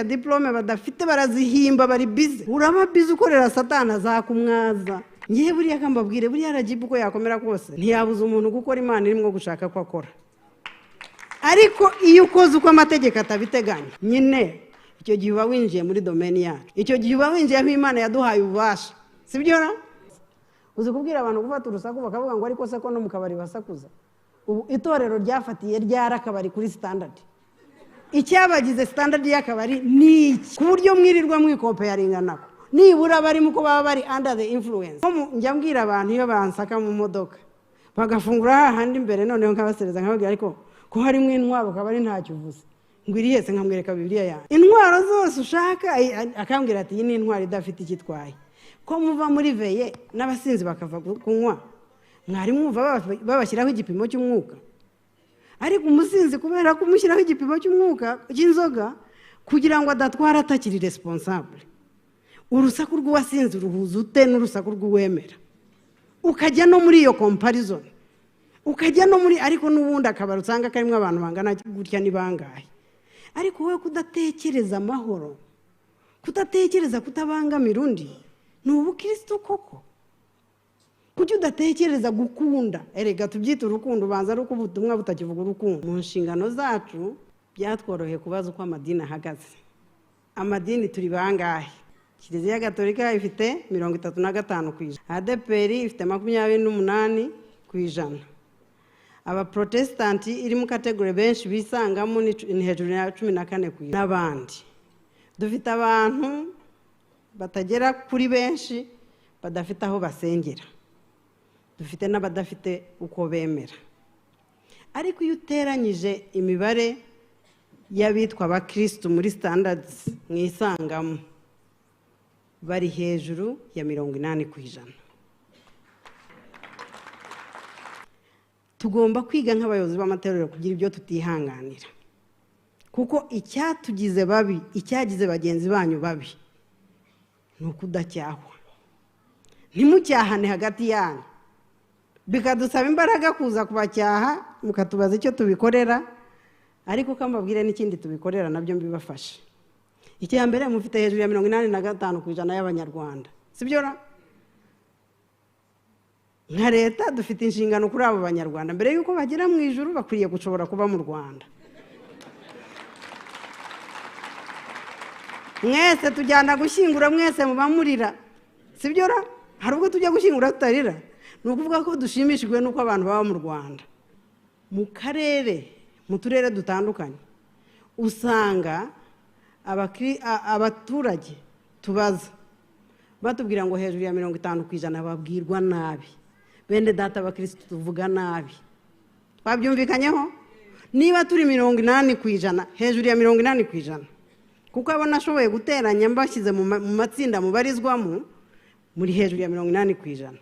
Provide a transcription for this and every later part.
Diplôme badafite barazihimba, bari busy. Uraba busy ukorera Satani azakumwaza. Ngiye buriya kambabwire, buriya RGB uko yakomera kose ntiyabuza umuntu gukora Imana irimo gushaka ko akora. Ariko iyo ukoze uko amategeko atabiteganya, nyine icyo gihe uba winjiye muri domaine yacu. Icyo gihe uba winjiye aho Imana yaduhaye ububasha. Sibyo na? Uzi kubwira abantu gufata urusaku bakavuga ngo ariko se ko no mu kabari basakuza. Ubu itorero ryafatiye ryara akabari kuri standard. Icyabagize standard y'akabari ni iki? Ku buryo mwirirwa mwikomparinga nako. Nibura bari muko baba bari under the influence. Njya mbwira abantu iyo bansaka mu modoka bagafungura hahandi imbere, noneho nkabasereza nkababwira ariko ko harimo intwaro kabari ntacyo uvuze. Ngo iri hese nkamwereka Bibiliya yanjye. Intwaro zose ushaka, akambwira ati iyi ni intwaro idafite ikitwaye. Ko muva muri veye n'abasinzi bakava kunywa, mwari mwumva babashyiraho igipimo cy'umwuka. Ariko umusinzi kubera kumushyiraho igipimo cy'umwuka cy'inzoga kugira ngo adatwara atakiri responsable. Urusaku rw'uwasinze uruhuza ute n'urusaku rw'uwemera? Ukajya no muri iyo comparison, ukajya no muri, ariko n'ubundi akabari usanga karimo abantu bangana gutya ni bangahe. Ariko wowe kudatekereza amahoro, kudatekereza kutabangamira undi, ni ubukristo koko? Kuki udatekereza gukunda? Erega tubyita urukundo, ubanza ari uko ubutumwa butakivuga urukundo. Mu nshingano zacu byatworoheye kubaza uko amadini ahagaze. Amadini turi bangahe? Kiliziya Gatolika ifite 35%, ADEPR ifite 28%, Abaprotestanti iri mu kategori benshi bisangamo ni hejuru ya 14% n'abandi. Dufite abantu batagera kuri benshi badafite aho basengera, dufite n'abadafite uko bemera. Ariko iyo uteranyije imibare y'abitwa abakristo muri standards mwisangamo, bari hejuru ya 80%. Tugomba kwiga nk'abayobozi b'amatorero kugira ibyo tutihanganira, kuko icyatugize babi, icyagize bagenzi banyu babi, ni ukudacyahwa. Ntimucyahane hagati yanyu, bikadusaba imbaraga kuza kubacyaha, mukatubaza icyo tubikorera. Ariko kambabwire n'ikindi tubikorera nabyo mbibafashe. Icya mbere, mufite hejuru ya 85% y'Abanyarwanda, sibyo ra? Nka leta dufite inshingano kuri abo Banyarwanda, mbere yuko bagera mu ijuru bakwiriye gushobora kuba mu Rwanda. Mwese tujyana gushyingura, mwese muba murira, sibyo ra? Hari ubwo tujya gushyingura tutarira. Ni ukuvuga ko dushimishijwe n'uko abantu baba mu Rwanda. Mu karere, mu turere dutandukanye, usanga abaturage tubaza batubwira ngo hejuru ya 50% babwirwa nabi. Bene data abakristo tuvuga nabi, twabyumvikanyeho? Niba turi 80%, hejuru ya 80%, kuko abo nashoboye guteranya mbashyize mu matsinda mubarizwamo, muri hejuru ya 80%.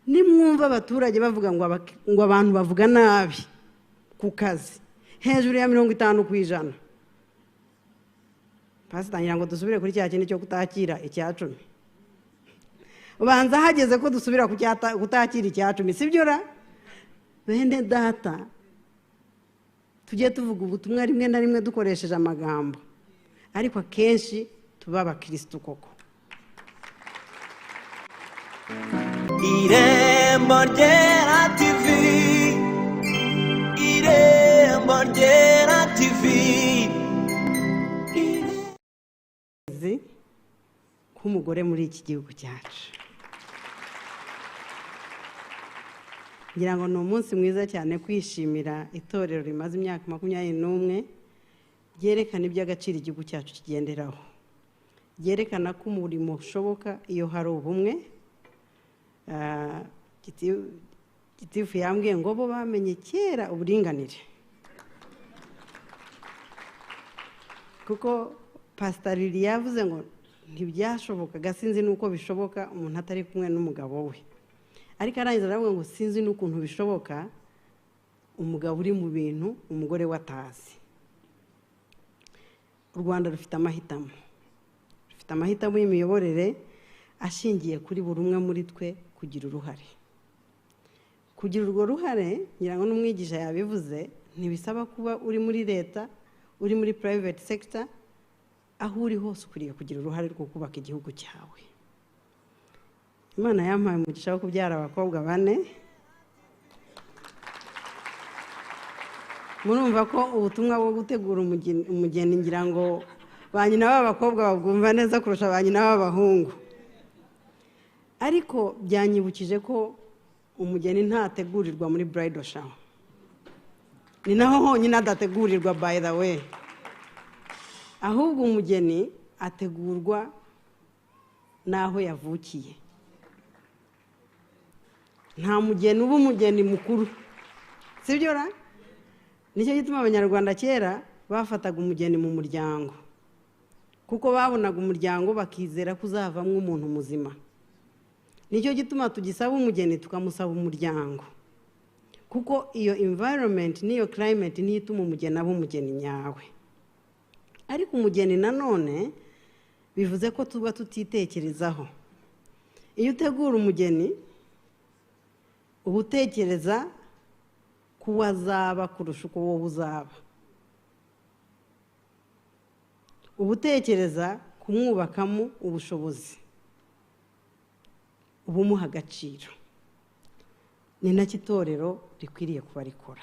Nimwumva abaturage bavuga ngo abantu bavuga nabi ku kazi, hejuru ya 50%. Pastor ngira ngo dusubire kuri cya kindi cyo kutakira icya 10. Ubanza hageze ko dusubira kutakira icya 10, sibyo ra? Bene data, tujye tuvuga ubutumwa rimwe na rimwe dukoresheje amagambo, ariko akenshi tuba abakristo koko. Irembo Ryera TV, Irembo Ryera TV. K'umugore muri iki gihugu cyacu, ngira ngo ni umunsi mwiza cyane kwishimira itorero rimaze imyaka 21 ryerekana iby'agaciro igihugu cyacu kigenderaho, ryerekana ko umurimo ushoboka iyo hari ubumwe. Gitifu yambwiye ngo bo bamenye kera uburinganire, kuko Pastor Lili yavuze ngo ntibyashobokaga, sinzi nuko bishoboka umuntu atari kumwe n'umugabo we. Ariko arangiza aravuga ngo sinzi n'ukuntu bishoboka umugabo uri mu bintu umugore we atazi. U Rwanda rufite amahitamo, rufite amahitamo y'imiyoborere ashingiye kuri buri umwe muri twe kugira uruhare. Kugira urwo ruhare, ngira ngo n'umwigisha yabivuze, ntibisaba kuba uri muri leta, uri muri private sector, Aho uri hose ukwiriye kugira uruhare rwo kubaka igihugu cyawe. Imana yampaye umugisha wo kubyara abakobwa 4. Murumva ko ubutumwa bwo gutegura umugeni ngira ngo ba nyina b'abakobwa babwumva neza kurusha ba nyina b'abahungu. Ariko byanyibukije ko umugeni ntategurirwa muri bridal shower. Ni naho honyine adategurirwa, by the way. Ahubwo umugeni ategurwa n'aho yavukiye. Nta mugeni uba umugeni mukuru, sibyo ra? Nicyo gituma abanyarwanda kera bafataga umugeni mu muryango, kuko babonaga umuryango bakizera ko uzavamo umuntu muzima. Nicyo gituma tugisaba umugeni tukamusaba umuryango, kuko iyo environment n'iyo climate niyo ituma umugeni aba umugeni nyawe. Ariko umugeni nanone bivuze ko tuba tutitekerezaho. Iyo utegura umugeni uba utekereza ko azaba kurusha uko wowe uzaba. Uba utekereza kumwubakamo ubushobozi, uba umuha agaciro. Ni nacyo itorero rikwiriye kuba rikora.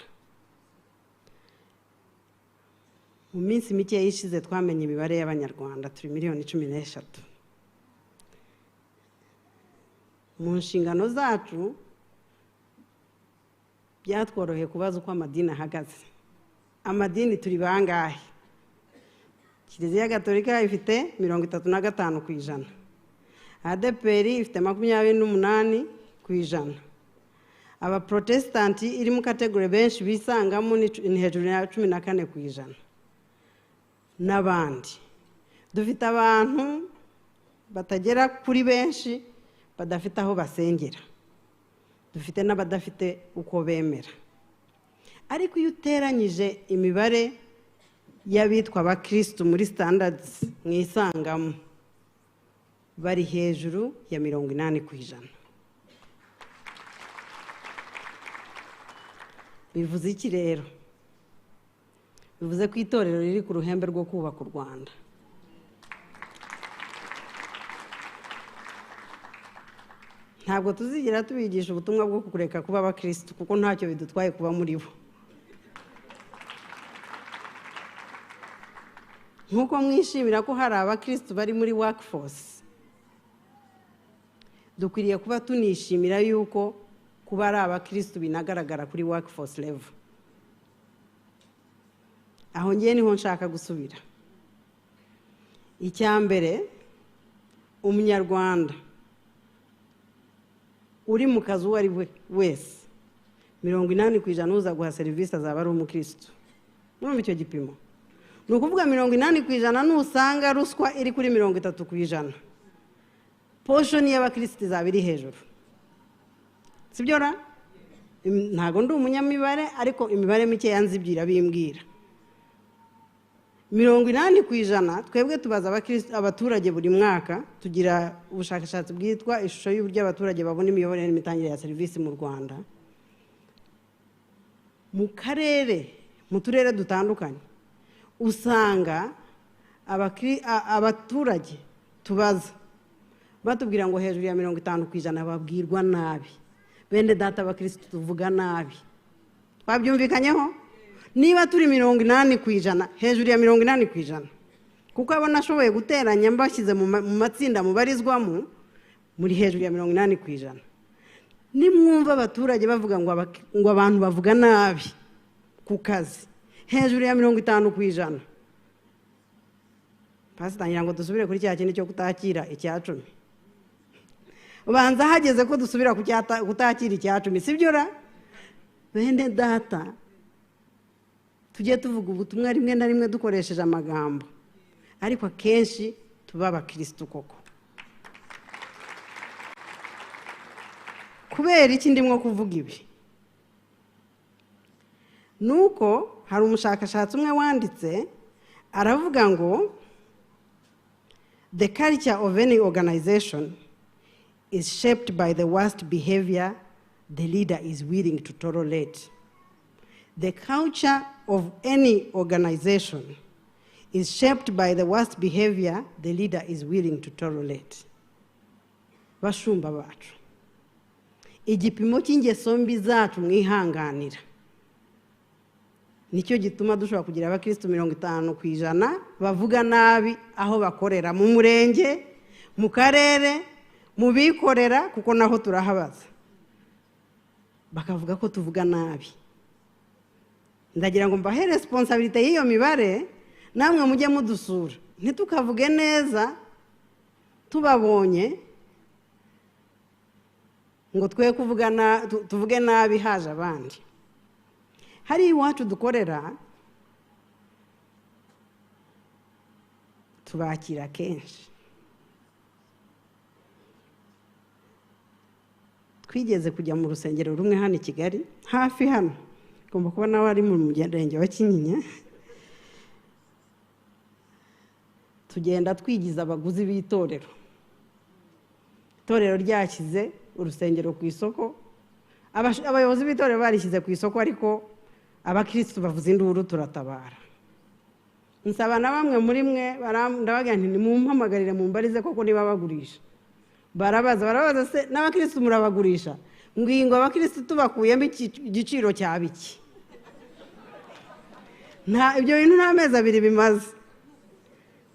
Mu minsi mike yishize twamenye imibare y'Abanyarwanda, turi miliyoni 13. Mu nshingano zacu byatworoheye kubaza uko amadini ahagaze. Amadini turi bangahe? Kiliziya Gatolika ifite 35%, ADEPR ifite 28%, Abaprotestanti iri mu kategori benshi bisangamo ni hejuru ya 14%, n'abandi. Dufite abantu batagera kuri benshi badafite aho basengera, dufite n'abadafite uko bemera. Ariko iyo uteranyije imibare y'abitwa abakristu muri standards mwisangamo, bari hejuru ya 80%. Bivuze iki rero? Bivuze ko itorero riri ku ruhembe rwo kubaka u Rwanda. Ntabwo tuzigera tubigisha ubutumwa bwo kureka kuba abakristu, kuko ntacyo bidutwaye kuba muri bo. Nkuko mwishimira ko hari abakristu bari muri workforce, dukwiriye kuba tunishimira yuko kuba ari abakristu binagaragara kuri workforce level. Aho ngiye niho nshaka gusubira. Icya mbere, umunyarwanda uri mu kazi uwo ari we wese, 80% uza guha serivisi azaba ari umukristu. Murumva icyo gipimo? Ni ukuvuga 80% nusanga ruswa iri kuri 30%, portion y'abakristu izaba iri hejuru. Sibyo ra? Ntago ndi umunyamibare, ariko imibare mike yanzibyira bimbwira. 80% twebwe tubaza abaturage buri mwaka, tugira ubushakashatsi bwitwa ishusho y'uburyo abaturage babona imiyoborere n'imitangire ya serivisi mu Rwanda. Mu karere, mu turere dutandukanye, usanga abaturage tubaza batubwira ngo hejuru ya 50% babwirwa nabi. Bene data abakristu tuvuga nabi. Twabyumvikanyeho? Niba turi 80%, hejuru ya 80%, kuko abo nashoboye guteranya mbashyize mu matsinda mubarizwamo, muri hejuru ya 80%. Nimwumva abaturage bavuga ngo abantu bavuga nabi ku kazi, hejuru ya 50%. Pastor ngira ngo dusubire kuri cya kindi cyo kutakira icya 10. Ubanza hageze ko dusubira kutakira icya 10, sibyo ra? Bene data, tujye tuvuga ubutumwa rimwe na rimwe dukoresheje amagambo, ariko akenshi tuba abakristu koko. Kubera iki ndimwo kuvuga ibi? Nuko hari umushakashatsi umwe wanditse aravuga ngo the culture of any organization is shaped by the worst behavior the leader is willing to tolerate. The culture of any organization is shaped by the worst behavior the leader is willing to tolerate. Bashumba bacu, igipimo cy'ingeso mbi zacu mwihanganira nicyo gituma dushobora kugira abakristo 50% bavuga nabi aho bakorera, mu murenge, mu karere, mu bikorera, kuko naho turahabaza bakavuga ko tuvuga nabi. Ndagira ngo mbahe responsabilité y'iyo mibare, namwe mujye mudusura, ntitukavuge neza tubabonye ngo twe kuvugana tuvuge nabi haje abandi. Hari iwacu dukorera tubakira kenshi. Twigeze kujya mu rusengero rumwe hano i Kigali, hafi hano, ngomba kuba nawe ari mu murenge wa Kinyinya. Tugenda twigiza abaguzi b'itorero. Itorero ryashyize urusengero ku isoko, abayobozi b'itorero barishyize ku isoko, ariko abakristo bavuze induru turatabara. Nsaba na bamwe muri mwe ndabaga nti nimumpamagarire mumbarize koko niba bagurisha. Barabaza se n'abakristo murabagurisha? Ngingo abakristo tubakuyemo igiciro cya biki? Nta ibyo bintu nta mezi abiri bimaze.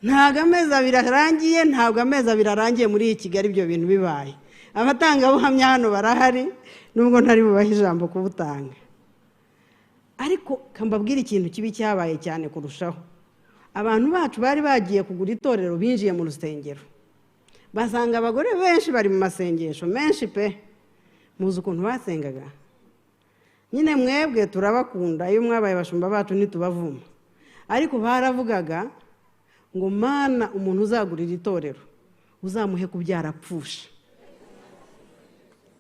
Ntabwo amezi abiri arangiye, ntabwo amezi abiri arangiye muri Kigali ibyo bintu bibaye. Abatangabuhamya hano barahari nubwo ntari bubahe ijambo kubutanga. Ariko kambabwira ikintu kibi cyabaye cyane kurushaho. Abantu bacu bari bagiye kugura itorero binjiye mu rusengero, basanga abagore benshi bari mu masengesho menshi pe. Muzi ukuntu basengaga? Nyine mwebwe turabakunda, iyo mwabaye abashumba bacu ntitubavuma, ariko baravugaga ngo Mana, umuntu uzagurira itorero uzamuhe kubyara apfusha.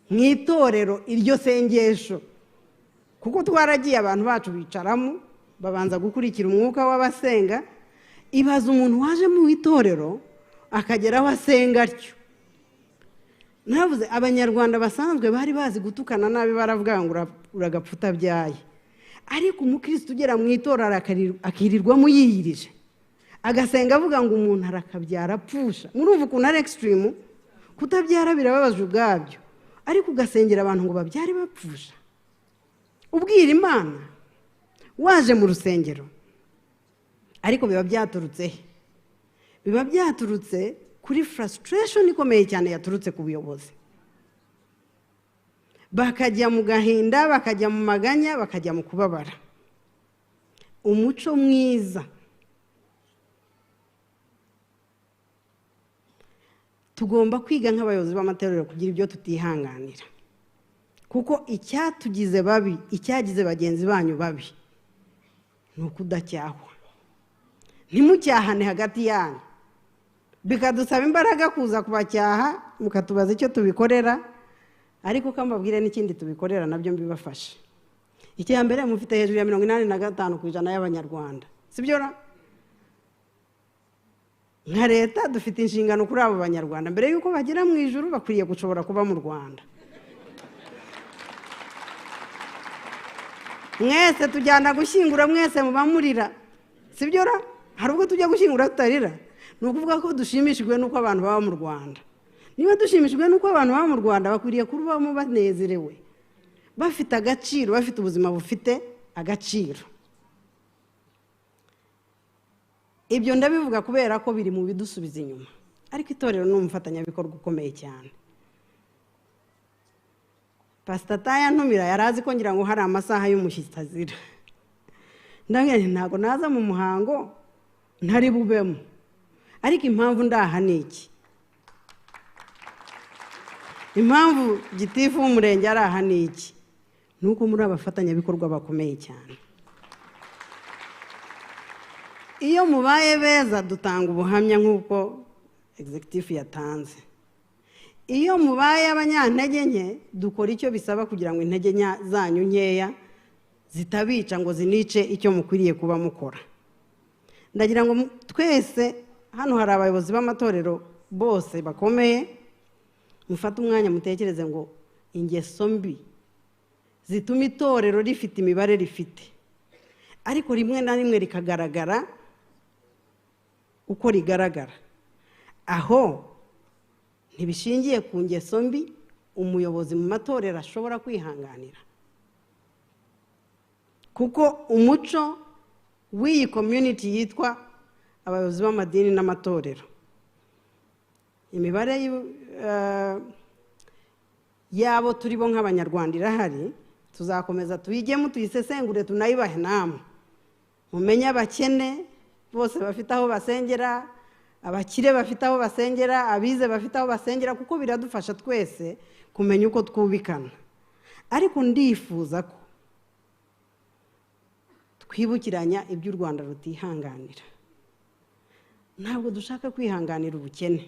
Mu itorero iryo sengesho, kuko twaragiye abantu bacu bicaramo babanza gukurikira umwuka w'abasenga. Ibaza umuntu waje mu itorero akagera aho asenga atyo. Navuze abanyarwanda basanzwe bari bazi gutukana nabi, baravuga ngo uragapfa utabyaye. Ariko umukristo ugera mu itorero akirirwamo yiyirije, agasenga avuga ngo umuntu arakabyara apfusha. Murumva ukuntu ari extreme? Kutabyara birababaje ubwabyo, ariko ugasengera abantu ngo babyare bapfusha. Ubwira Imana waje mu rusengero. Ariko biba byaturutse he? Biba byaturutse kuri frustration ikomeye cyane yaturutse ku buyobozi. Bakajya mu gahinda, bakajya mu maganya, bakajya mu kubabara. Umuco mwiza tugomba kwiga nk'abayobozi b'amatorero kugira ibyo tutihanganira, kuko icyatugize babi, icyagize bagenzi banyu babi ni ukudacyahwa. Ntimucyahane hagati yanyu, bikadusaba imbaraga kuza kubacyaha, mukatubaza icyo tubikorera. Ariko kambabwire n'ikindi tubikorera nabyo mbibafashe. Icya mbere, mufite hejuru ya 85% y'abanyarwanda, sibyo ra? Nka leta dufite inshingano kuri abo banyarwanda, mbere yuko bagera mu ijuru bakwiriye gushobora kuba mu Rwanda. Mwese tujyana gushyingura, mwese muba murira, sibyo ra? Hari ubwo tujya gushyingura tutarira. Ni ukuvuga ko dushimishijwe n'uko abantu baba mu Rwanda. Niba dushimishijwe n'uko abantu baba mu Rwanda, bakwiriye kubamo banezerewe, bafite agaciro, bafite ubuzima bufite agaciro. Ibyo ndabivuga kubera ko biri mu bidusubiza inyuma. Ariko itorero ni umufatanyabikorwa ukomeye cyane. Pastor Taya ntumira yari azi ko ngira ngo hari amasaha y'umushyitsi azira. Ndabwira nti ntabwo naza mu muhango ntari bubemo. Ariko impamvu ndaha ni iki? Impamvu gitifu w'umurenge ari aha ni iki? Nuko muri abafatanyabikorwa bakomeye cyane. Iyo mubaye beza dutanga ubuhamya nk'uko executive yatanze. Iyo mubaye abanyantege nke dukora icyo bisaba kugira ngo intege zanyu nkeya zitabica ngo zinice icyo mukwiriye kuba mukora. Ndagira ngo twese hano hari abayobozi b'amatorero bose bakomeye, mufate umwanya mutekereze ngo ingeso mbi zituma itorero rifite imibare rifite, ariko rimwe na rimwe rikagaragara uko rigaragara, aho ntibishingiye ku ngeso mbi umuyobozi mu matorero ashobora kwihanganira, kuko umuco w'iyi community yitwa abayobozi b'amadini n'amatorero, imibare yabo turi bo nk'Abanyarwanda irahari, tuzakomeza tuyigemo tuyisesengure tunayibahe namwe, mumenye abakene bose bafite aho basengera, abakire bafite aho basengera, abize bafite aho basengera, kuko biradufasha twese kumenya uko twubikana. Ariko ndifuza ko twibukiranya ibyo u Rwanda rutihanganira. Ntabwo dushaka kwihanganira ubukene,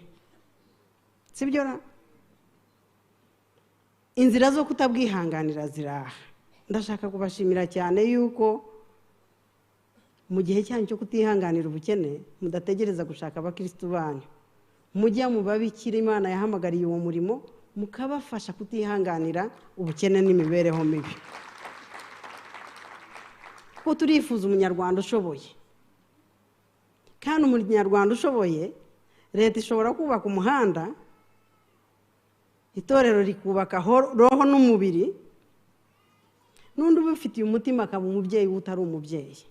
sibyo ra? Inzira zo kutabwihanganira ziraha. Ndashaka kubashimira cyane yuko mu gihe cyanyu cyo kutihanganira ubukene mudategereza gushaka abakristu banyu, mujya mu babikira Imana yahamagariye uwo murimo, mukabafasha kutihanganira ubukene n'imibereho mibi. Kuko turifuza umunyarwanda ushoboye, kandi umunyarwanda ushoboye, leta ishobora kubaka umuhanda, itorero rikubaka roho n'umubiri, n'undi ubifitiye umutima akaba umubyeyi utari umubyeyi,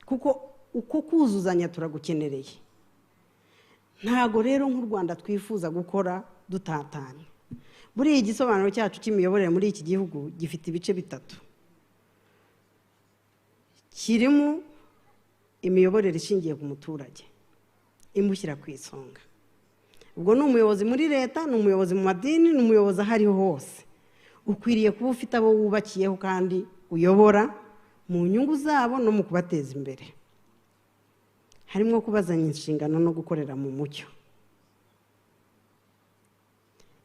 kuko uko kuzuzanya turagukenereye. Ntago rero nk'u Rwanda twifuza gukora dutatanye. Buriya igisobanuro cyacu cy'imiyoborere muri iki gihugu gifite ibice bitatu. Kirimo imiyoborere ishingiye ku muturage, imushyira ku isonga. Ubwo ni umuyobozi muri leta, ni umuyobozi mu madini, ni umuyobozi aho ariho hose. Ukwiriye kuba ufite abo wubakiyeho kandi uyobora mu nyungu zabo no mu kubateza imbere. Harimo kubazanya inshingano no gukorera mu mucyo.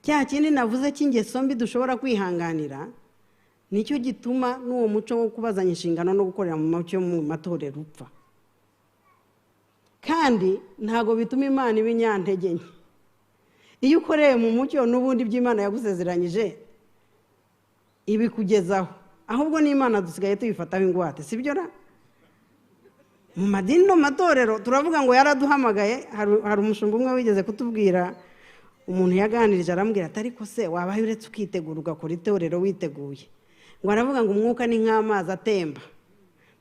Cya kindi navuze cy'ingeso mbi dushobora kwihanganira, nicyo gituma n'uwo muco wo kubazanya inshingano no gukorera mu mucyo mu matorero upfa. Kandi ntago bituma Imana iba inyantege nke. Iyo ukoreye mu mucyo n'ubundi by'Imana yagusezeranyije ibikugezaho, ahubwo n'Imana dusigaye tuyifataho ingwate, sibyo ra? Mu madini no matorero turavuga ngo yaraduhamagaye. Hari umushumba umwe wigeze kutubwira, umuntu yaganirije arambwira ati ariko se wabaye uretse ukitegura ugakora itorero witeguye? Ngo aravuga ngo umwuka ni nk'amazi atemba,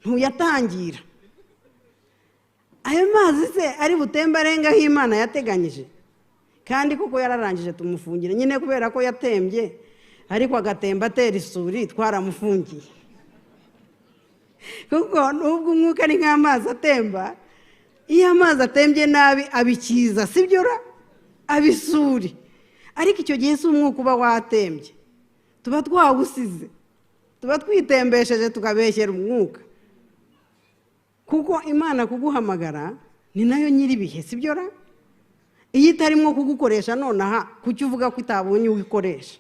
ntuyatangira. Ayo mazi se ari butemba arenga aho Imana yateganyije? Kandi kuko yararangije tumufungira nyine, kubera ko yatembye ariko agatemba atera isuri, twaramufungiye. Kuko nubwo umwuka ari nk'amazi atemba, iyo amazi atembye nabi abikiza, sibyo ra? Abisuri. Ariko icyo gihe si umwuka uba watembye, tuba twawusize, tuba twitembesheje tukabeshyera umwuka. Kuko Imana kuguhamagara ni nayo nyiribihe, sibyo ra? Iyo itarimo kugukoresha nonaha, kuki uvuga ko itabonye uwikoresha?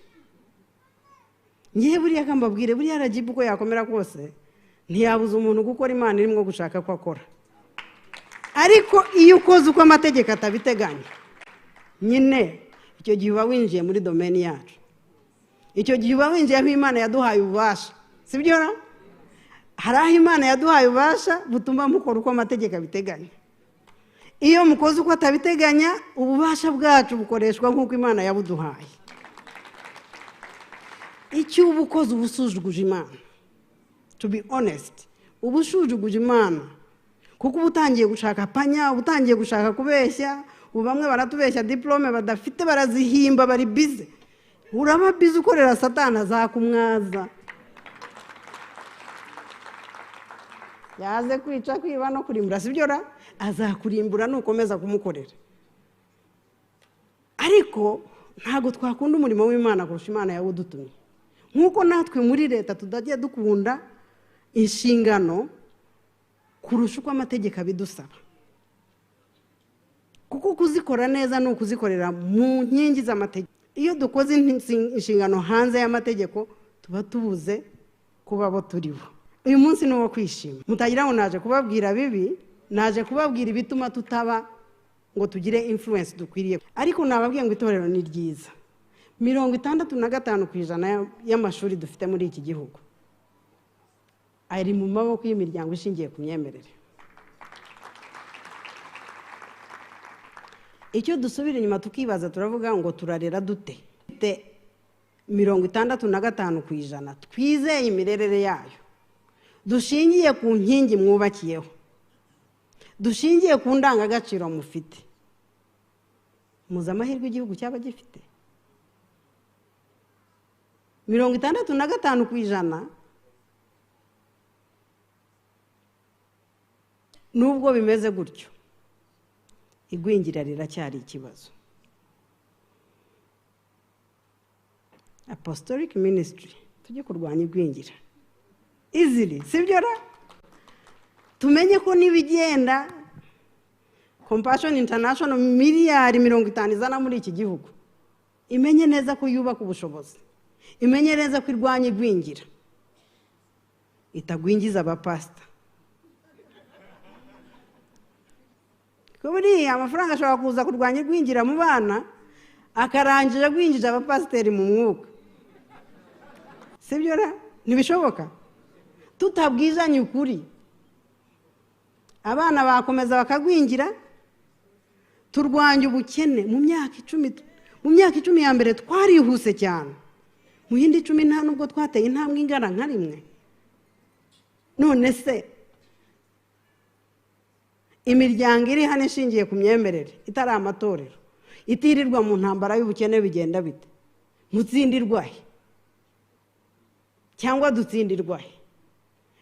Ngiye buriya kambabwire, buriya RGB uko yakomera kose ntiyabuza umuntu gukora Imana irimo gushaka ko akora. Ariko iyo ukoze uko amategeko atabiteganya, nyine icyo gihe uba winjiye muri domeni yacu, icyo gihe uba winjiye aho Imana yaduhaye ububasha, sibyo ra? Hari aho Imana yaduhaye ububasha butuma mukora uko amategeko abiteganya. Iyo mukoze uko atabiteganya, ububasha bwacu bukoreshwa nk'uko Imana yabuduhaye. Icyo uba ukoze uba usuzuguje Imana. To be honest, uba usuzuguje Imana, kuko uba utangiye gushaka panya, uba utangiye gushaka kubeshya. Ubu bamwe baratubeshya diplome badafite, barazihimba, bari bize. Uraba bize ukorera Satani azakumwaza. Yaze kwica, kwiba no kurimbura, sibyo ra? Azakurimbura nukomeza kumukorera. Ariko ntago twakunda umurimo w'Imana kurusha Imana yawudutumye. Nkuko natwe muri leta tudajya dukunda inshingano kurusha uko amategeko abidusaba. Kuko kuzikora neza ni ukuzikorera mu nkingi z'amategeko. Iyo dukoze inshingano hanze y'amategeko tuba tubuze kuba abo turibo. Uyu munsi ni uwo kwishima. Mutagira ngo naje kubabwira bibi, naje kubabwira ibituma tutaba ngo tugire influence dukwiriye. Ariko nababwiye ngo itorero ni ryiza. 65% y'amashuri dufite muri iki gihugu ari mu maboko y'imiryango ishingiye ku myemerere. Icyo dusubira inyuma tukibaza, turavuga ngo turarera dute? 65% twizeye imirerere yayo, dushingiye ku nkingi mwubakiyeho, dushingiye ku ndangagaciro mufite, muzi amahirwe igihugu cyaba gifite? 65%. Nubwo bimeze gutyo, igwingira riracyari ikibazo. Apostolic ministry, tujye kurwanya igwingira easily, sibyo ra? Tumenye ko nibigenda Compassion International miliyari 50 izana muri iki gihugu, imenye neza ko yubaka ubushobozi, imenye neza ko irwanya igwingira, itagwingiza abapasita. Ko buriya amafaranga ashobora kuza kurwanya igwingira mu bana, akarangira agwinjije abapasiteri mu mwuka, sibyo ra? Ntibishoboka. Tutabwizanye ukuri, abana bakomeza bakagwingira. Turwanya ubukene mu myaka 10, mu myaka 10 ya mbere twarihuse cyane, mu yindi 10 nta nubwo twateye intambwe ingana nka rimwe. None se imiryango iri hano ishingiye ku myemerere itari amatorero, itirirwa mu ntambara y'ubukene, bigenda bite? Mutsindirwa he cyangwa dutsindirwa he?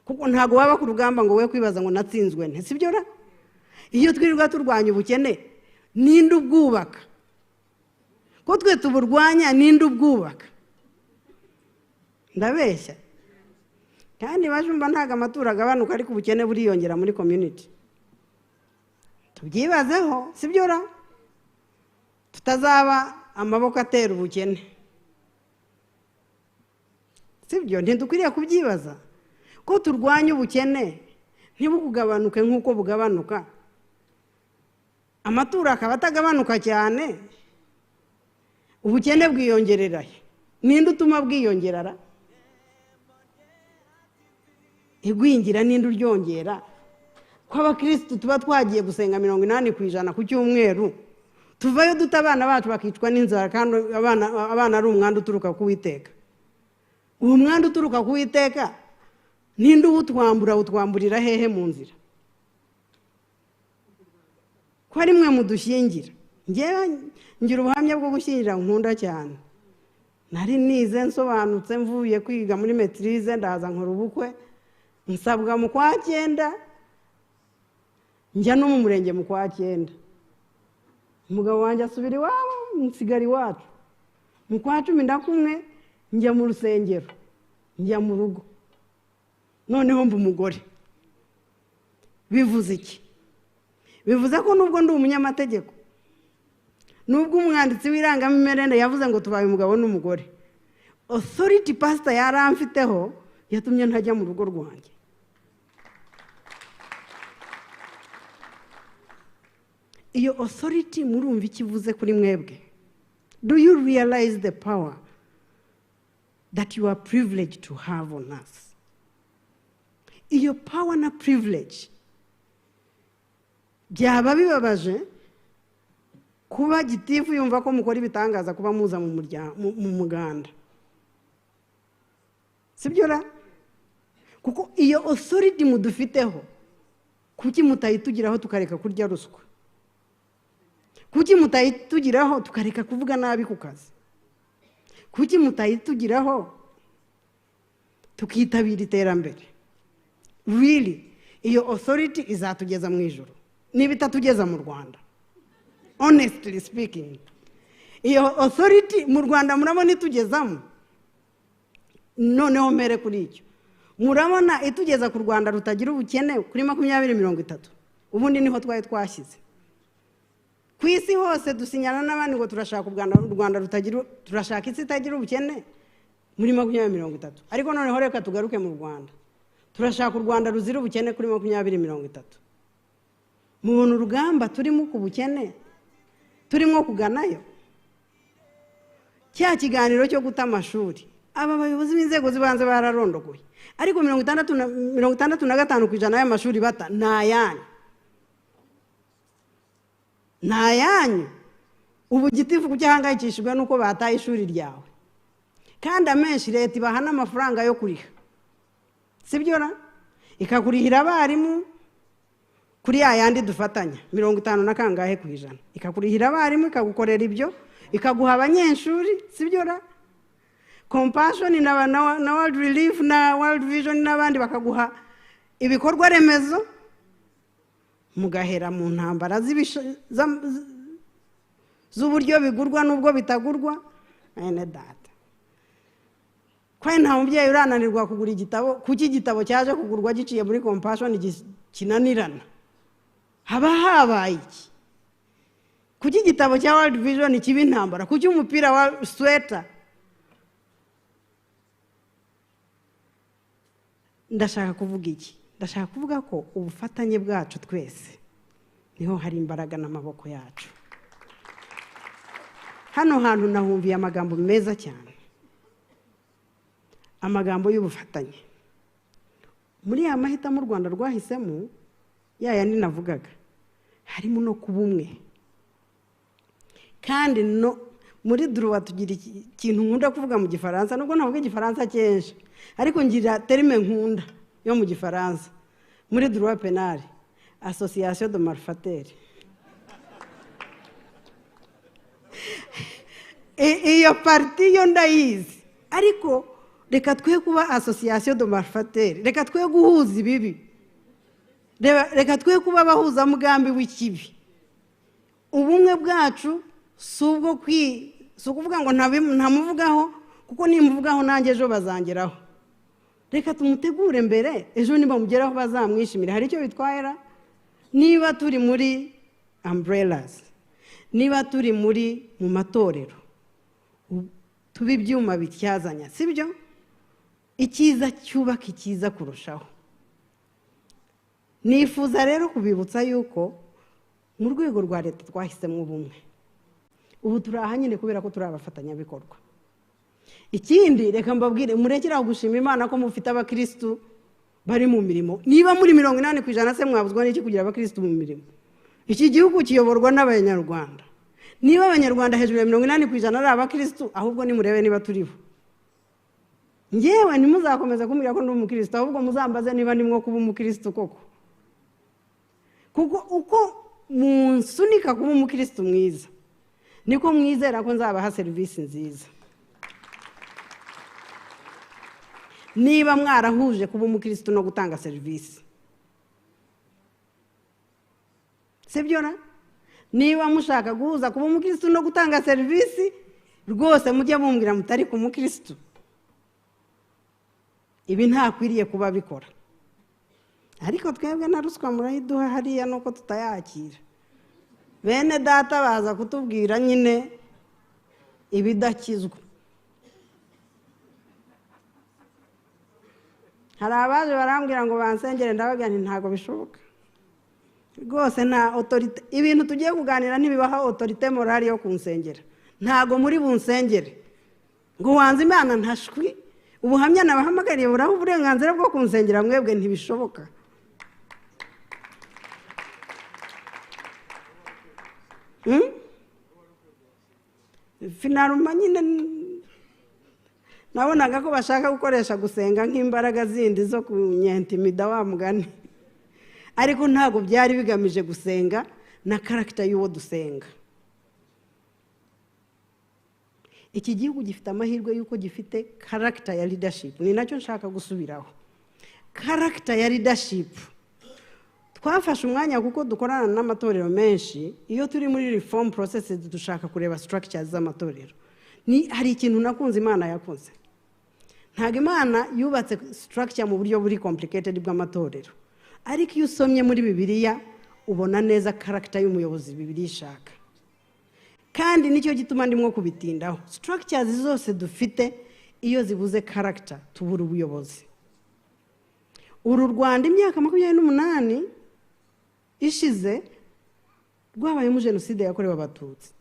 Kuko ntabwo waba ku rugamba ngo we kwibaza ngo natsinzwe nte, sibyo ra? Iyo twirirwa turwanya ubukene, ninde ubwubaka? Ko twe tuburwanya, ninde ubwubaka? Ndabeshya? Kandi bajumba, ntabwo amaturo agabanuka, ariko ubukene buriyongera muri community. Tubyibazeho, sibyo ra? Tutazaba amaboko atera ubukene, sibyo? Ntidukwiriye kubyibaza ko turwanya ubukene ntibukugabanuke nk'uko bugabanuka, amaturo akaba atagabanuka cyane, ubukene bwiyongerera he? Ninde utuma bwiyongerera? Igwingira ninde uryongera? Ko abakirisitu tuba twagiye gusenga 80% ku cyumweru, tuvayo duta abana bacu bakicwa n'inzara, kandi abana ari umwanda uturuka ku Uwiteka. Uwo mwanda uturuka ku Uwiteka ninde uwutwambura? Utwamburira hehe mu nzira? Ko ari mwe mudushyingira. Ngewe ngira ubuhamya bwo gushyingira nkunda cyane. Nari nize nsobanutse, mvuye kwiga muri maîtrise, ndaza nkora ubukwe, nsabwa mu kwa 9, njya no mu murenge mu kwa 9. Umugabo wanjye asubira iwabo, nsigara iwacu. Mu kwa 11 njya mu rusengero, njya mu rugo, noneho mba umugore. Bivuze iki? Bivuze ko nubwo ndi umunyamategeko, nubwo umwanditsi w'irangamimerere yavuze ngo tubaye umugabo n'umugore, authority pastor yaramfiteho yatumye ntajya mu rugo rwanjye. Iyo authority murumva ikivuze kuri mwebwe? Do you realize the power that you are privileged to have on us? Iyo power na privilege, byaba bibabaje kuba gitifu yumva ko mukora ibitangaza kuba muza mu muganda, sibyo ra? Kuko iyo authority mudufiteho, kuki mutayitugiraho tukareka kurya ruswa? Kuki mutayitugiraho tukareka kuvuga nabi ku kazi? Kuki mutayitugiraho tukitabira iterambere? Really, iyo authority izatugeza mu ijoro niba itatugeza mu Rwanda? Honestly speaking, iyo authority mu Rwanda murabona itugezamo? Noneho mere kuri icyo, murabona itugeza ku Rwanda rutagira ubukene kuri 2030? Ubundi niho twari twashyize. Ku isi hose dusinyana n'abandi ngo turashaka u Rwanda rutagira, turashaka isi itagira ubukene muri 2030. Ariko noneho reka tugaruke mu Rwanda. Turashaka u Rwanda ruzira ubukene kuri 2030. Mubona urugamba turimo ku bukene turimo kuganayo? Cya kiganiro cyo guta amashuri, aba bayobozi b'inzego z'ibanze bararondogoye, ariko 65% y'amashuri bata ni ayanyu, ni ayanyu. Ubu gitifu kucyahangayikishijwe nuko bataye ishuri ryawe, kandi amenshi leta ibaha n'amafaranga yo kuriha, sibyo ra? Ikakurihira abarimu kuri ya yandi dufatanya 50 na kangahe ku ijana, ikakurihira abarimu, ikagukorera ibyo, ikaguha abanyeshuri, sibyo ra? Compassion na World Relief na World Vision n'abandi bakaguha ibikorwa remezo, mugahera mu ntambara z'uburyo bigurwa n'ubwo bitagurwa. Ene data, kwa nta mubyeyi urananirwa kugura igitabo, kuki igitabo cyaje kugurwa giciye muri Compassion kinanirana? Haba habaye iki? Kuki igitabo cya World Vision kiba intambara? Kuki umupira wa sweater? Ndashaka kuvuga iki? Ndashaka kuvuga ko ubufatanye bwacu twese niho hari imbaraga n'amaboko yacu. Hano hantu nahumviye amagambo meza cyane, amagambo y'ubufatanye. Muri ya mahitamo u Rwanda rwahisemo, ya yandi navugaga, harimo no kuba umwe. Kandi no muri droit tugira ikintu nkunda kuvuga mu Gifaransa, nubwo ntavuga Igifaransa kenshi, ariko ngira terme nkunda yo mu Gifaransa. Muri droit pénal, association de malfaiteurs. Iyo parti yo ndayizi, ariko reka twe kuba association de malfaiteurs, reka twe guhuza ibibi, reka twe kuba abahuza mugambi w'ikibi. Ubumwe bwacu si ubwo si ukuvuga ngo ntamuvugaho, kuko nimuvugaho nanjye ejo bazangeraho. Reka tumutegure mbere, ejo nibamugeraho bazamwishimira. Hari icyo bitwaye? Niba turi muri umbrellas, niba turi muri mu matorero, tuba ibyuma bityazanya, sibyo? Icyiza cyubaka icyiza kurushaho. Nifuza rero kubibutsa yuko mu rwego rwa leta twahisemo ubumwe. Ubu turi aha nyine kubera ko turi abafatanyabikorwa. Ikindi reka mbabwire, murekere aho gushima Imana ko mufite abakristu bari mu mirimo. Niba muri 80% se mwabuzwa n'iki kugira abakristu mu mirimo? Iki gihugu kiyoborwa n'Abanyarwanda. Niba Abanyarwanda hejuru ya 80% ari abakristu, ahubwo nimurebe niba turibo. Ngewe ntimuzakomeza kumbwira ko ndi umukristo, ahubwo muzambaze niba ndimwo kuba umukristo koko. Kuko uko munsunika kuba umukristo mwiza, niko mwizera ko nzabaha serivisi nziza. Niba mwarahuje kuba umukristo no gutanga serivisi, sibyo na? Niba mushaka guhuza kuba umukristo no gutanga serivisi, rwose mujye mumbwira mutari ku mukristo. Ibi ntakwiriye kuba bikora. Ariko twebwe na ruswa murayiduha hariya nuko tutayakira. Bene data baza kutubwira nyine ibidakizwa. Hari abaje barambwira ngo bansengere, ndababwira nti ntago bishoboka. Rwose nta autorité, ibintu tugiye kuganira ntibibaha autorité morale yo kunsengera. Ntago muri bunsengere. Ngo wanze Imana ntashwi, ubuhamya nabahamagariye buraho uburenganzira bwo kunsengera mwebwe, ntibishoboka. Finaruma nyine nabonaga ko bashaka gukoresha gusenga nk'imbaraga zindi zo kunyentimida wa mugani, ariko ntago byari bigamije gusenga na character y'uwo dusenga. Iki gihugu gifite amahirwe yuko gifite character ya leadership, ni nacyo nshaka gusubiraho. Character ya leadership twafashe umwanya kuko dukorana n'amatorero menshi. Iyo turi muri reform processes dushaka kureba structures z'amatorero. Ni hari ikintu nakunze Imana yakoze. Ntago Imana yubatse structure mu buryo buri complicated bw'amatorero, ariko iyo usomye muri Bibiliya ubona neza character y'umuyobozi Bibiliya ishaka. Kandi nicyo gituma ndimwo kubitindaho. Structures zose dufite iyo zibuze character tubura ubuyobozi. Uru Rwanda imyaka 28 ishize rwabayemo jenoside yakorewe Abatutsi.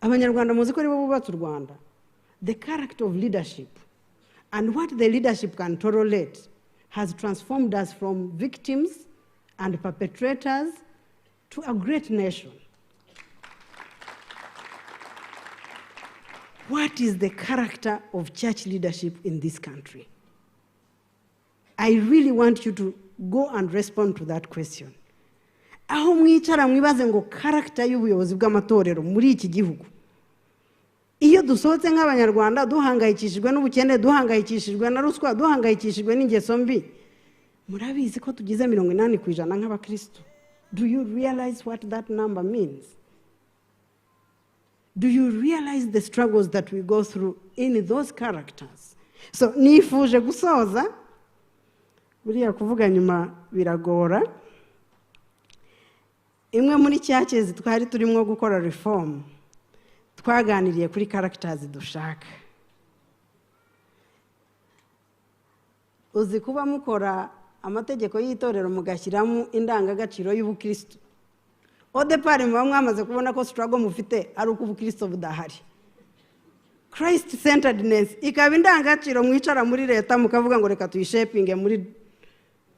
Abanyarwanda muzi ko aribo bubatse u Rwanda. The character of leadership and what the leadership can tolerate has transformed us from victims and perpetrators to a great nation. What is the character of church leadership in this country? I really want you to go and respond to that question. Aho mwicara mwibaze ngo character y'ubuyobozi bw'amatorero muri iki gihugu. Iyo dusohotse nk'Abanyarwanda duhangayikishijwe n'ubukene, duhangayikishijwe na ruswa, duhangayikishijwe n'ingeso mbi, murabizi ko tugize 80% nk'abakristo. Do you realize what that number means? Do you realize the struggles that we go through in those characters? So nifuje gusoza, buriya kuvuga nyuma biragora. Imwe muri churches twari turimo gukora reform, twaganiriye kuri characters dushaka. Uzi kuba mukora amategeko y'itorero mugashyiramo indangagaciro y'ubukristo. Au départ muba mwamaze kubona ko struggle mufite ari uko ubukristo budahari. Christ centeredness ikaba indangagaciro mwicara muri leta mukavuga ngo reka tuyishapinge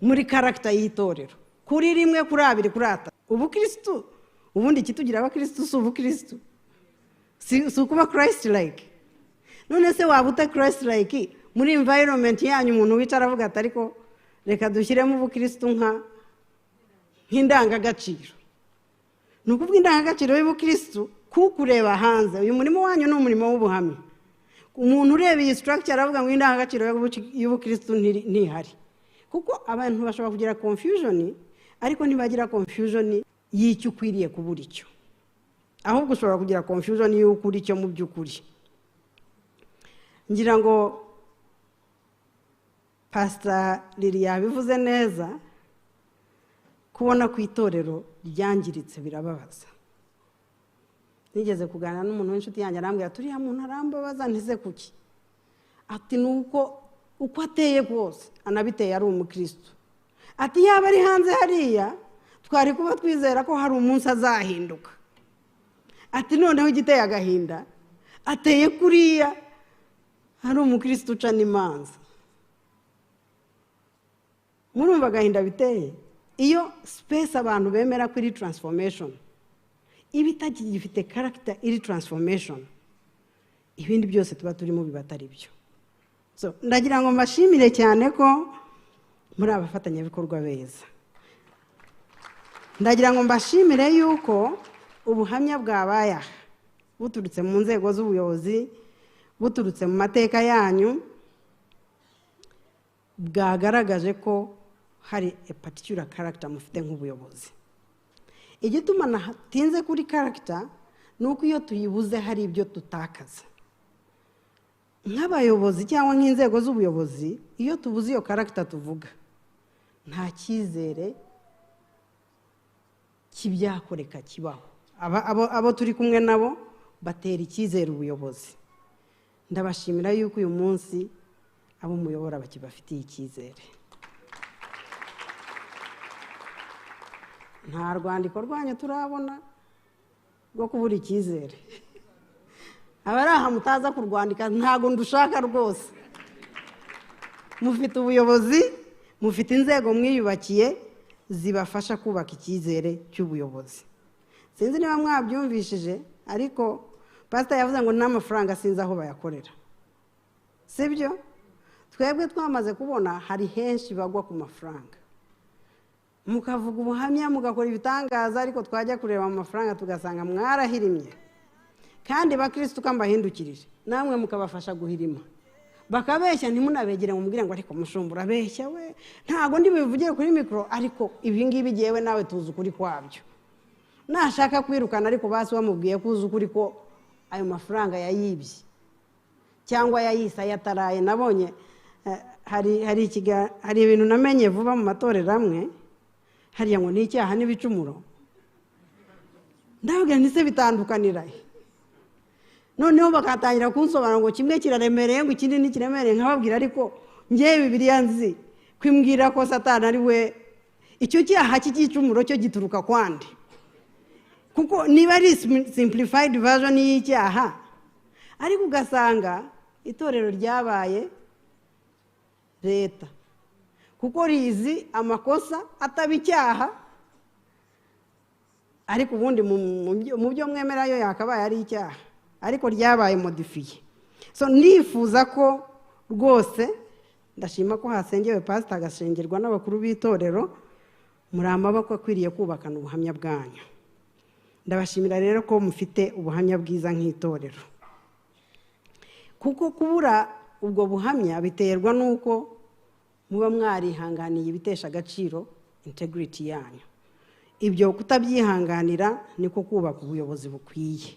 muri character y'itorero. Kuri rimwe, kuri abiri, kuri atatu. Ubukristo ubundi kitugira abakristo si ubukristo, si ukuba Christ like. None se waba uta Christ like muri environment yanyu? Umuntu wicara avuga ati ariko reka dushyiremo ubukristo nk'indangagaciro. Ni ukuvuga indangagaciro y'ubukristo kukureba hanze. Uyu murimo wanyu ni umurimo w'ubuhamya. Umuntu ureba iyi structure aravuga ngo indangagaciro y'ubukristo ntihari, kuko abantu bashobora kugira confusion, ariko ntibagira confusion y'icyo ukwiriye kubura icyo, ahubwo ushobora kugira confusion y'uko uri cyo mu by'ukuri. Ngira ngo Pastor Lili yabivuze neza, kubona ku itorero ryangiritse birababaza. Nigeze kuganira n'umuntu w'inshuti yanjye arambwira turiya muntu arambabaza, ntize kuki? Ati nuko uko ateye kose anabiteye ari umukristo. Ati yaba ari hanze hariya twari kuba twizera ko hari umunsi azahinduka. Ati noneho igiteye agahinda ateye kuriya hari umukristo uca n'imanza. Murumva agahinda biteye? Iyo space abantu bemera kuri transformation iba itagifite character iri transformation, ibindi byose tuba turimo biba atari byo. So ndagira ngo mbashimire cyane ko muri abafatanyabikorwa beza. Ndagira ngo mbashimire yuko ubuhamya bwabaye aha buturutse mu nzego z'ubuyobozi, buturutse mu mateka yanyu, bwagaragaje ko hari a particular character mufite nk'ubuyobozi. Igituma natinze kuri character ni uko iyo tuyibuze hari ibyo tutakaza nk'abayobozi cyangwa nk'inzego z'ubuyobozi. Iyo tubuze iyo character tuvuga, nta cyizere cy'ibyakoreka kibaho. Abo turi kumwe nabo batera icyizere ubuyobozi. Ndabashimira yuko uyu munsi abo muyobora bakibafitiye icyizere. Nta rwandiko rwanyu turabona rwo kubura icyizere. Abari aha mutaza kurwandika ntago ndushaka rwose. Mufite ubuyobozi, mufite inzego mwiyubakiye zibafasha kubaka icyizere cy'ubuyobozi. Sinzi niba mwabyumvishije, ariko pastor yavuze ngo n'amafaranga sinzi aho bayakorera, sibyo? Twebwe twamaze kubona hari henshi bagwa ku mafaranga, mukavuga ubuhamya, mugakora ibitangaza, ariko twajya kureba mu mafaranga tugasanga mwarahirimye. Kandi bakristo kambahindukirije namwe mukabafasha guhirima, bakabeshya ntimunabegere ngo mubwire ngo ariko mushumbura abeshya we, ntago ndi bivugire kuri mikoro, ariko ibi ngibi jewe nawe tuzi ukuri kwabyo. Nashaka kwirukana ariko basi wamubwiye ko uzi ukuri ko ayo mafaranga yayibye cyangwa yayisa yataraye. Nabonye hari ibintu namenye vuba mu matorero amwe hariya ngo ni icyaha n'ibicumuro. Ndabwira nti se bitandukanira he? Noneho bakatangira kunsobanura ngo kimwe kiraremereye ngo ikindi ntikiremereye, nkababwira ariko ngewe Bibiliya nzi kwimbwira ko Satani ari we icyo cyaha cy'igicumuro cyo gituruka kwande, kuko niba ari simplified version y'icyaha. Ariko ugasanga itorero ryabaye leta kuko rizi amakosa ataba icyaha, ariko ubundi mu byo mwemera yo yakabaye ari icyaha. Ariko ryabaye modifié. So nifuza ko rwose, ndashima ko hasengewe pasita, agashengerwa n'abakuru b'itorero. Muri amaboko akwiriye kubakana ubuhamya bwanyu. Ndabashimira rero ko mufite ubuhamya bwiza nk'itorero, kuko kubura ubwo buhamya biterwa n'uko muba mwarihanganiye ibitesha agaciro integrity yanyu. Ibyo kutabyihanganira niko kubaka ubuyobozi bukwiye.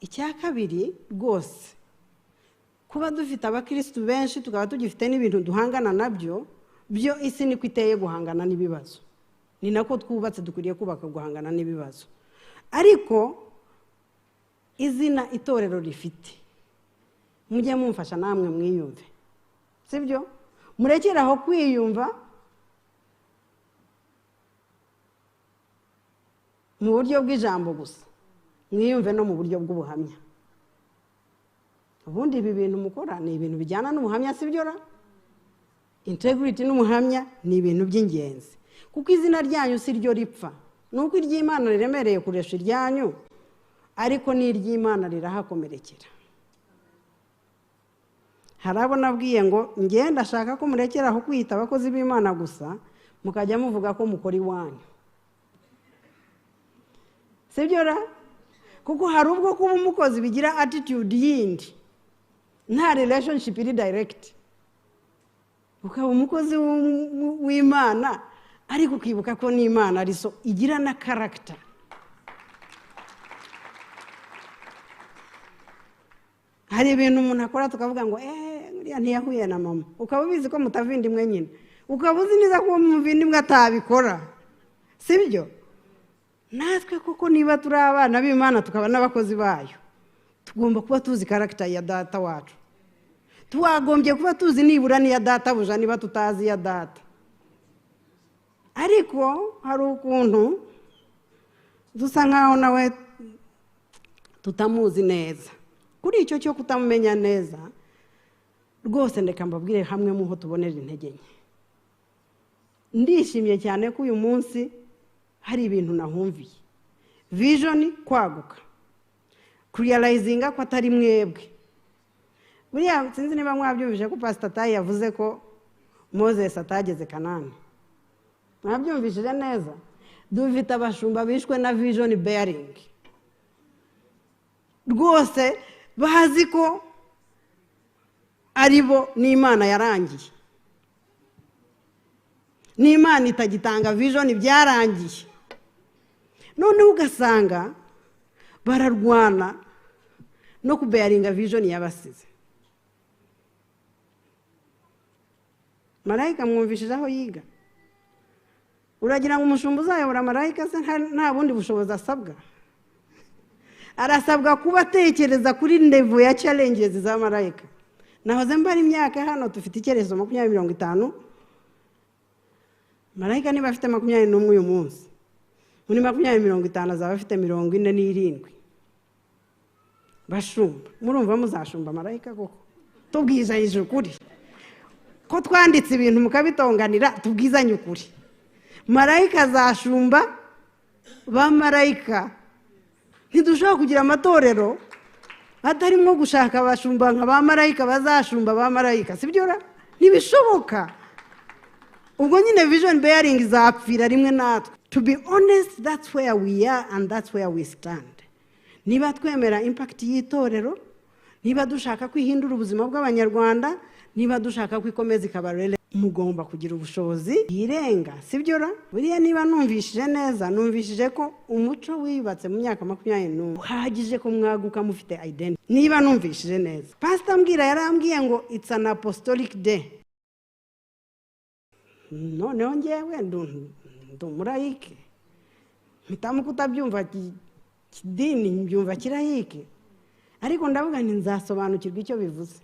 Icya kabiri, rwose kuba dufite abakirisitu benshi, tukaba tugifite n'ibintu duhangana nabyo, byo isi niko iteye, guhangana n'ibibazo. Ni nako twubatse, dukwiriye kubaka guhangana n'ibibazo. Ariko izina itorero rifite, mujye mumfasha namwe mwiyumve, sibyo? Murekere aho kwiyumva mu buryo bw'ijambo gusa, mwiyumve no mu buryo bw'ubuhamya. Ubundi ibi bintu mukora ni ibintu bijyana n'ubuhamya, sibyo ra? Integrity n'ubuhamya ni ibintu by'ingenzi, kuko izina ryanyu si ryo ripfa. Ni uko iry'Imana riremereye kuresha iryanyu, ariko n'iry'Imana rirahakomerekera. Hari abo nabwiye ngo ngenda ashaka ko murekera aho kwita abakozi b'Imana gusa, mukajya muvuga ko mukora iwanyu, sibyo ra? Kuko hari ubwo kuba umukozi bigira attitude yindi, nta relationship iri direct. Ukaba umukozi w'Imana, ariko ukibuka ko n'Imana ari so, igira na character. Hari ibintu umuntu akora tukavuga ngo eee, uriya ntiyahuye na mama. Ukaba ubizi ko mutavindimwe nyine, ukaba uzi neza ko uwo muvindimwe atabikora, sibyo? Natwe koko niba turi abana b'Imana, tukaba n'abakozi bayo, tugomba kuba tuzi character ya data wacu. Twagombye kuba tuzi nibura n'iya databuja, niba tutazi iya data. Ariko hari ukuntu dusa nkaho nawe tutamuzi neza. Kuri icyo cyo kutamumenya neza, rwose ndeka mbabwire hamwe muho tubonera intege nke. Ndishimye cyane ko uyu munsi hari ibintu nahumviye: vision kwaguka, kurealizinga ko atari mwebwe. Buriya sinzi niba mwabyumvise ko Pastor Tayi yavuze ko Moses atageze Kanani. Mwabyumvishije neza? Dufite abashumba bishwe na vision bearing. Rwose bazi ko ari bo n'Imana yarangiye, n'Imana itagitanga vision, byarangiye. Noneho ugasanga bararwana no kubearinga vision yabasize. Marayika mwumvishije aho yiga. Uragira ngo umushumba uzayobora marayika se nta bundi bushobozi asabwa? Arasabwa kuba atekereza kuri level ya challenges za marayika. Nahoze mbara imyaka hano, dufite icyerekezo 2050. Marayika niba afite 21 uyu munsi, muri 2050 azaba afite 47. Bashumba, murumva muzashumba marayika koko? Tubwizanyije ukuri ko twanditse ibintu mukabitonganira, tubwizanye ukuri. Marayika azashumba ba marayika. Ntidushobora kugira amatorero atarimo gushaka abashumba nka ba marayika bazashumba ba marayika, sibyo ra? Ntibishoboka. Ubwo nyine vision bearing izapfira rimwe natwe. To be honest, that's where we are and that's where we stand. Niba twemera impact y'itorero, niba dushaka kwihindura ubuzima bw'Abanyarwanda, niba dushaka kwikomeza ikaba rele, mugomba kugira ubushobozi bwirenga, sibyo ra? Buriya niba numvishije neza, numvishije ko umuco wiyubatse mu myaka 21 uhagije ko mwaguka mufite identity. Niba numvishije neza, Pastor mbwira yarambwiye ngo it's an apostolic day. Noneho ngewe ndi umurayike, mpitamo kutabyumva kidini, mbyumva kirayike, ariko ndavuga nti nzasobanukirwa icyo bivuze.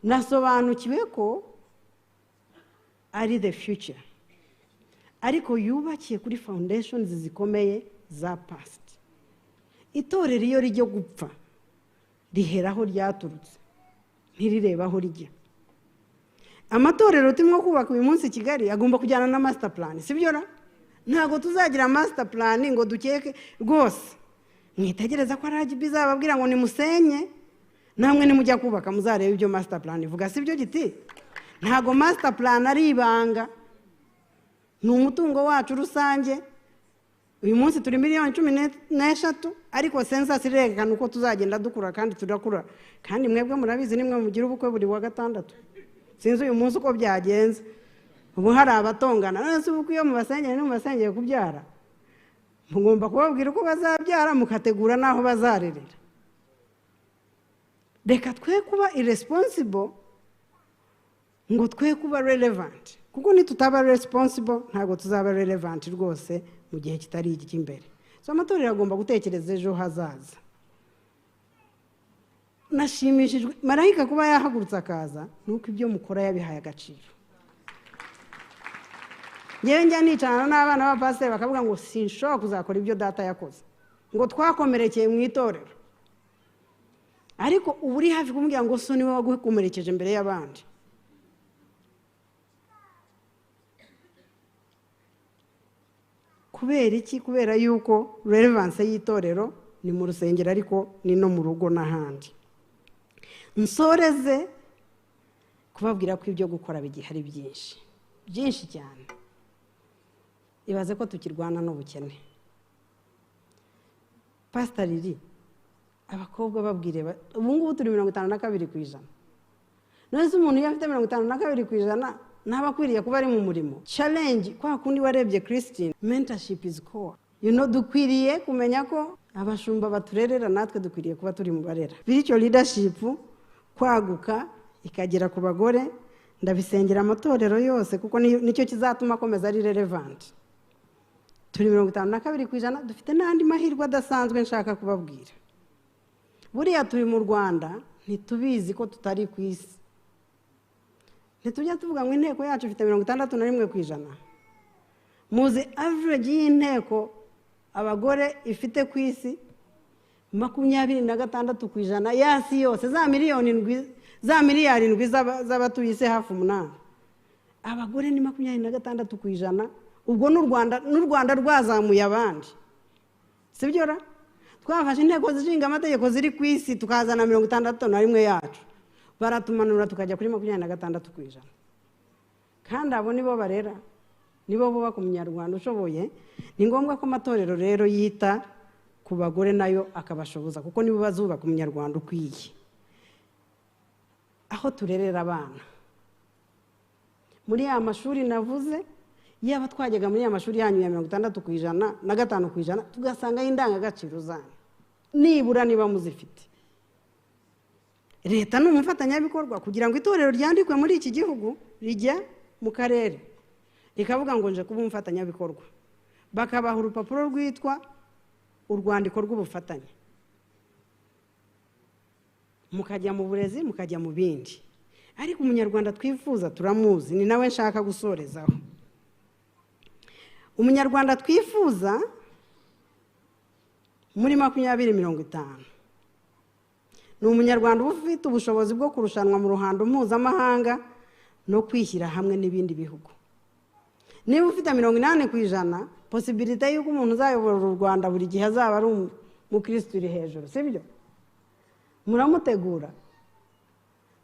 Nasobanukiwe ko ari the future, ariko yubakiye kuri foundations zikomeye za past. Itorero iyo rijya gupfa rihera aho ryaturutse, ntirireba aho rijya. Amatorero turimo kubaka uyu munsi i Kigali agomba kujyana na master plan, sibyo ra? Ntabwo tuzagira master plan ngo dukeke rwose. Mwitegereza ko RGB izababwira ngo nimusenye, namwe nimujya kubaka muzarebe ibyo master plan ivuga, si byo giti? Ntago master plan ari ibanga, ni umutungo wacu rusange. Uyu munsi turi 13 miliyoni, ariko census irerekana uko tuzagenda dukura, kandi turakura. Kandi mwebwe murabizi, nimwe mugira ubukwe buri wa gatandatu. Sinzi uyu munsi uko byagenze, ubu hari abatongana. None se ubukwe iyo mubasengeye, nimubasengeye kubyara, mugomba kubabwira uko bazabyara, mukategura n'aho bazarerera. Reka twe kuba irresponsible ngo twe kuba relevant, kuko nitutaba responsible ntabwo tuzaba relevant rwose mu gihe kitari iki cy'imbere. So amatorero agomba gutekereza ejo hazaza. Nashimishijwe marayika kuba yahagurutse akaza, nuko ibyo mukora yabihaye agaciro. Ngewe njya nicarana n'abana b'abapasiteri bakavuga ngo sinshobora kuzakora ibyo data yakoze, ngo twakomerekeye mu itorero. Ariko uba uri hafi kumubwira ngo so niwe wagukomerekeje imbere y'abandi. Kubera iki? Kubera yuko relevance y'itorero ni mu rusengero, ariko ni no mu rugo n'ahandi. Nsoreze kubabwira ko ibyo gukora bigihari byinshi, byinshi cyane. Ibaze ko tukirwana n'ubukene. Pasita Riri, abakobwa babwire, ubu ngubu turi 52%. None se umuntu iyo afite 52% ntaba akwiriye kuba ari mu murimo? Challenge kwa kundi warebye Christine, mentorship is core. Dukwiriye kumenya ko abashumba baturerera, natwe dukwiriye kuba turi mu barera. Bityo leadership kwaguka ikagera ku bagore, ndabisengera amatorero yose, kuko nicyo kizatuma akomeza ari relevant. Turi 52%, dufite n'andi mahirwe adasanzwe nshaka kubabwira. Buriya turi mu Rwanda, ntitubizi ko tutari ku isi. Ntitujya tuvuga ngo inteko yacu ifite 61%. Muzi average y'inteko abagore ifite ku isi? 26% y'isi yose, za miliyoni 7, za miliyari 7 z'abatuye isi hafi 8, abagore ni 26%. Ubwo n'u Rwanda rwazamuye abandi, sibyo ra? Twafashe inteko zishinga amategeko ziri ku isi, tukazana 61 yacu, baratumanura tukajya kuri 26%. Kandi abo nibo barera, nibo bubaka umunyarwanda ushoboye. Ni ngombwa ko amatorero rero yita ku bagore nayo akabashoboza, kuko nibo bazubaka umunyarwanda ukwiye. Aho turerera abana muri ya mashuri navuze, yaba twajyaga muri ya mashuri yanyu ya 60% na 5%, tugasangayo indangagaciro zanyu nibura niba muzifite. Leta ni umufatanyabikorwa. Kugira ngo itorero ryandikwe muri iki gihugu, rijya mu karere rikavuga ngo nje kuba umufatanyabikorwa, bakabaha urupapuro rwitwa urwandiko rw'ubufatanye, mukajya mu burezi, mukajya mu bindi. Ariko umunyarwanda twifuza turamuzi, ni nawe nshaka gusorezaho. Umunyarwanda twifuza muri 2050 ni umunyarwanda uba ufite ubushobozi bwo kurushanwa mu ruhando mpuzamahanga no kwishyira hamwe n'ibindi bihugu. Niba ufite 80%, possibilité y'uko umuntu uzayobora u Rwanda buri gihe azaba ari umukirisitu iri hejuru, sibyo? Muramutegura,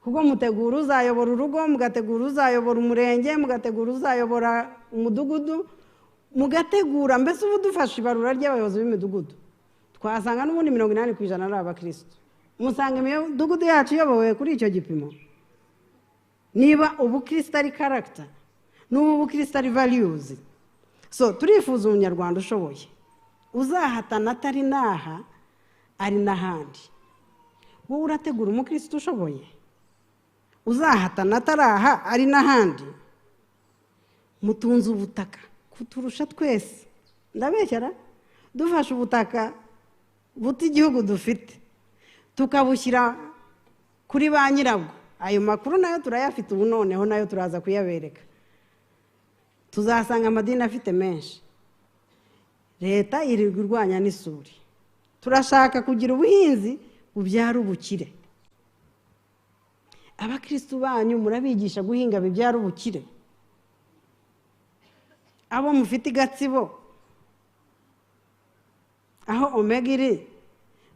kuko mutegura uzayobora urugo, mugategura uzayobora umurenge, mugategura uzayobora umudugudu, mugategura mbese. Ubu dufashe ibarura ry'abayobozi b'imidugudu, twasanga n'ubundi 80% ari abakirisitu. Musanga imidugudu yacu iyobowe kuri icyo gipimo? Niba ubukristo ari character, n'ubu ubukristo ari values. So turifuza umunyarwanda ushoboye, uzahatana atari n'aha, ari n'ahandi. Wowe urategura umukristo ushoboye uzahatana atari aha, ari n'ahandi? Mutunze ubutaka kuturusha twese, ndabeshyara? Dufashe ubutaka buta igihugu dufite, tukabushyira kuri ba nyirabwo, ayo makuru nayo turayafite ubu, noneho nayo turaza kuyabereka, tuzasanga amadini afite menshi. Leta irirwa irwanya n'isuri. Turashaka kugira ubuhinzi bubyara ubukire. Abakirisitu banyu murabigisha guhinga bibyara ubukire? Abo mufite i Gatsibo, aho Omega iri.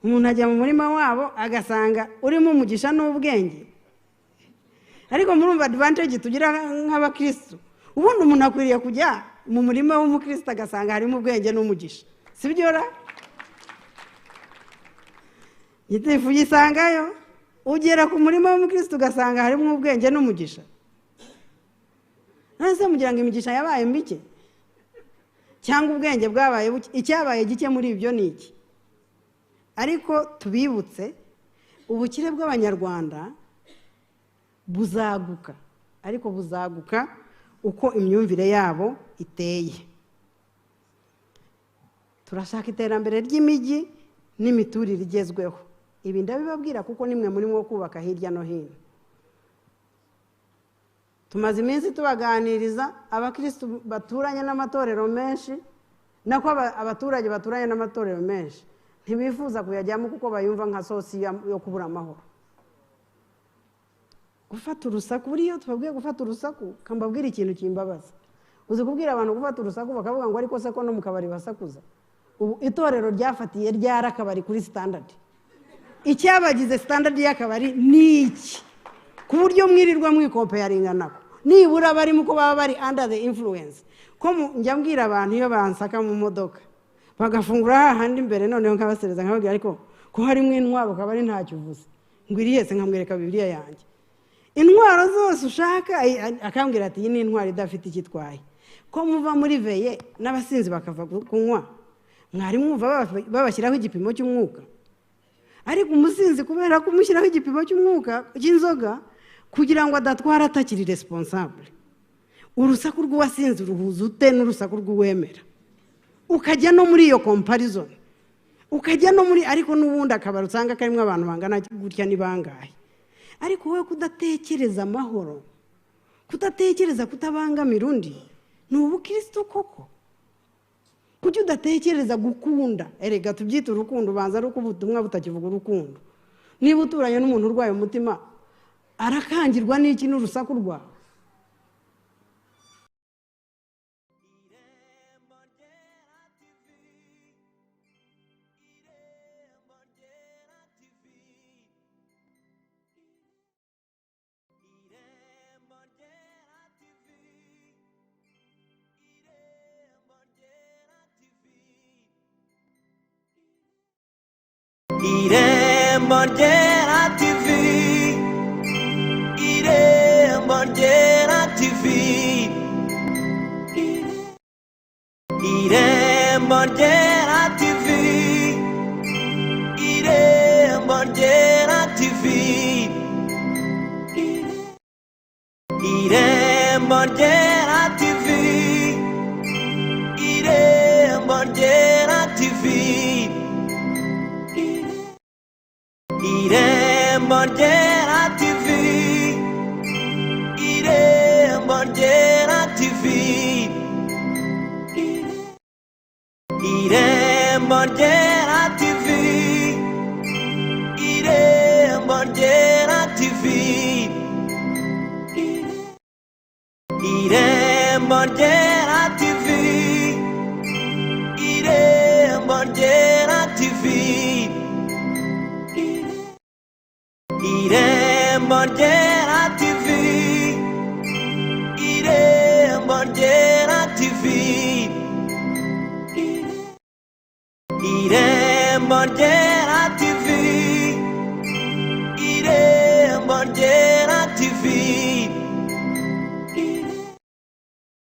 Umuntu ajya mu murima wabo agasanga urimo umugisha n'ubwenge. Ariko murumva advantage tugira nk'abakristo. Ubundi umuntu akwiriye kujya mu murima w'umukristo agasanga harimo ubwenge n'umugisha, si byo ra? Gitifu ugisangayo, ugera ku murima w'umukristo ugasanga harimo ubwenge n'umugisha. None se mugira ngo imigisha yabaye mike cyangwa ubwenge bwabaye buke? Icyabaye gike muri ibyo ni iki? Ariko tubibutse, ubukire bw'Abanyarwanda buzaguka, ariko buzaguka uko imyumvire yabo iteye. Turashaka iterambere ry'imijyi n'imiturire igezweho. Ibi ndabibabwira kuko nimwe murimo kubaka hirya no hino. Tumaze iminsi tubaganiriza abakristo baturanye n'amatorero menshi, nako abaturage baturanye n'amatorero menshi ntibifuza kuyajyamo kuko bayumva nka sosi yo kubura amahoro. Gufata urusaku, buriya tubabwiye gufata urusaku, kambabwira ikintu kimbabaza. Uzi kubwira abantu gufata urusaku bakavuga ngo ariko se ko no mu kabari basakuza. Ubu itorero ryafatiye ryari akabari kuri standard. Icyabagize standard y'akabari ni iki? Ku buryo mwirirwa mwikomparinga nako. Nibura barimo uko baba bari under the influence. Ko njya mbwira abantu iyo bansaka mu modoka bagafungura hahandi imbere, noneho nkabasereza nkababwira ariko ko harimo intwaro ukaba ari ntacyo uvuze. Ngo irihese, nkamwereka Bibiliya yanjye. Intwaro zose ushaka, akambwira ati iyi ni intwaro idafite icyo itwaye. Ko muva muri veye n'abasinzi bakava kunywa, mwari mwumva babashyiraho igipimo cy'umwuka. Ariko umusinzi kubera ko umushyiraho igipimo cy'umwuka cy'inzoga kugira ngo adatwara atakiri responsable. Urusaku rw'uwasinze uruhuza ute n'urusaku rw'uwemera? Ukajya no muri iyo comparison, ukajya no muri, ariko n'ubundi akabari usanga karimo abantu bangana gutya ni bangahe. Ariko wowe kudatekereza amahoro, kudatekereza kutabangamira undi, ni ubukristo koko? Kuki udatekereza gukunda? Erega tubyite urukundo, ubanza ari uko ubutumwa butakivuga urukundo. Niba uturanye n'umuntu urwaye umutima, arakangirwa n'iki n'urusaku rwawe? Irembo Ryera TV, Irembo Ryera TV, Irembo Ryera TV, Irembo Ryera TV, Irembo Ryera TV, Irembo Ryera TV, Irembo Ryera TV, Irembo Ryera TV, Irembo Ryera TV, Irembo Ryera TV, Irembo Ryera TV, Irembo Ryera TV, Irembo Ryera TV, Irembo Ryera TV, Irembo Ryera